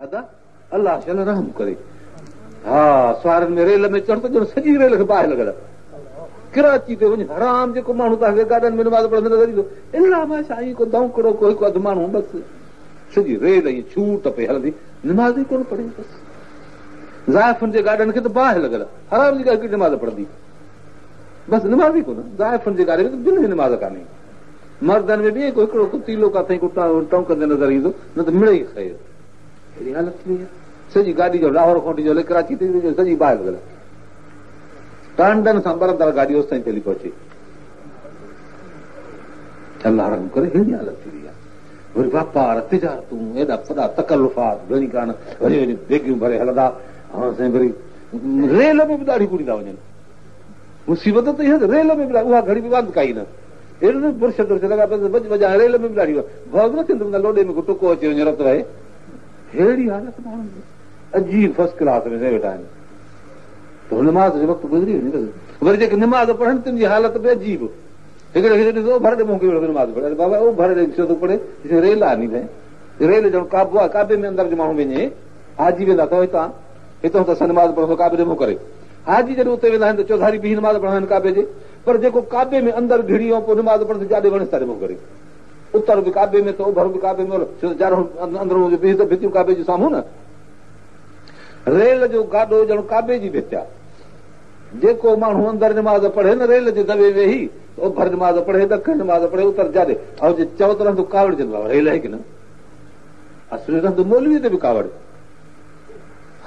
ادا الله شل رحم ڪري. ها سوارين ۾ ريل ۾ چڙهه ته ڄڻ سڄي ريل کي باهه لڳل. ڪراچي تي وڃ حرام جيڪو ماڻهو توهان کي گاڏن ۾ نماز پڙهندي نظر ايندو الا ماشاء ائين ڪو دونڪڙو ڪو هڪ اڌ ماڻهو بس سڄي ريل ائين ڇوٽ پئي هلندي نماز ئي ڪونه پڙهي بس زائفن جي گاڏن کي ته باهه لڳل حرام جي ڪا هڪڙي نماز پڙهندي بس نماز ئي ڪونه زائفن جي گاڏي ۾ ته بنهه نماز ڪانهي مردن ۾ به ڪو هڪڙو ڪتيلو ڪاٿي ڪو ٽونڪندي نظر ايندو نه ته مڙئي خير اهڙي حالت ٿي وئي آهي سڄي گاڏي جو لاهور کان وٺي جو ڪراچي تائين سڄي باهه لڳل ٽانڊن سان ٻرندڙ گاڏي اوستائين پئي پهچي الله رحم ڪري اهڙي حالت ٿي وئي آهي وري واپار تجارتون ايڏا وڏا تڪلفات گهڻي ڪانه وري وري بيگيون ڀري هلندا ها سائين وري ريل ۾ به ڏاڙهي ڪوڙيندا وڃن مصيبت ته اها ريل ۾ به اها گهڙي به واند ڪائي نه اهڙو نه برش درش لڳا پيا وڄ وڄان ريل ۾ به ڏاڙهي ڀؤ نه ٿيندو نه لوڏي ۾ ڪو ٽڪو اچي وڃي رت وهي. ههڙي حالت ماڻهن جي عجيب فرسٽ ڪلاس ۾ ويٺا آهن ته نماز جو وقت گذري وڃي بس وري جيڪي نماز پڙهن تن جي حالت به عجيب. هڪڙي کي ڏسو اوڀر ڏي منهن ڪيو نماز پڙهي. اري بابا اوڀر ڏي ڇو ٿو پڙهي؟ ڏسو ريل آهي ني ڀئي ريل ڄڻ ڪعبو آهي ڪعبي ۾ اندر جو ماڻهو وڃي حاجي ويندا اٿو هتان هتان ته اسان نماز پڙهون ڪعبي ڏي منهن ڪري حاجي جڏهن اتي ويندا آهن ته چوڌاري بيهي نماز پڙهندا آهن ڪعبي جي پر جيڪو ڪعبي ۾ اندر گهڙي ۽ پوء نماز پڙهندو جاڏي وڻيس تاڏي منهن ڪري. اتر به ڪعبي ۾ ته اوڀر به ڪعبي ۾ ڇو ته چارو اندرون جو بيهه ته ڀتيون ڪعبي جون سامهون نه. ريل جو گاڏو ڄڻ ڪعبي جي ڀت آ. جيڪو ماڻهو اندر نماز پڙهي نه ريل جي دٻي ويهي ته اوڀر نماز پڙهي ڏکڻ نماز پڙهي اتر جاڏي ۽ جي چئو ته رهندو ڪاوڙجندو آ ريل آهي ڪي نه اصل رهندو مولوي تي به ڪاوڙ.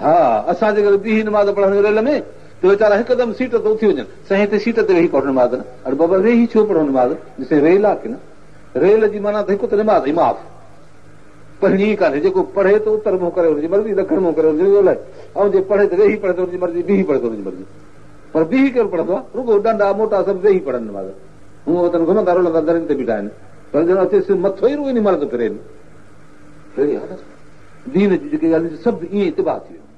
ها اسان جيڪڏهن بيهي نماز پڙهون ريل ۾ ته ويچارا هڪدم سيٽ تي اٿي وڃن. سائين هتي سيٽ تي ويهي پڙهو نماز نه. اڙي بابا ويهي ڇو پڙهو نماز؟ جي ريل آ ڪي نه. ريل جي معنيٰ ته هڪ ته نماز ئي معاف پڙهڻي ئي ڪانهي. جيڪو پڙهي ته اتر منهن ڪري هن جي مرضي، ڏکڻ منهن ڪري هن جي اولهه ۽ جي پڙهي ته ويهي پڙهي ته هن جي مرضي، بيهي پڙهي ته هن جي مرضي. پر بيهي ڪير پڙهندو آ؟ رڳو ڏنڊا موٽا سڀ ويهي پڙهن نماز. هونء وتن گهمندا رلندا درين تي بيٺا آهن پر ڄڻ اچي سو مٿو ئي رڳو انهي مهل ٿو ڦرين. اهڙي حالت دين جون جيڪي ڳالهيون سڀ ائين تباهه ٿي ويون.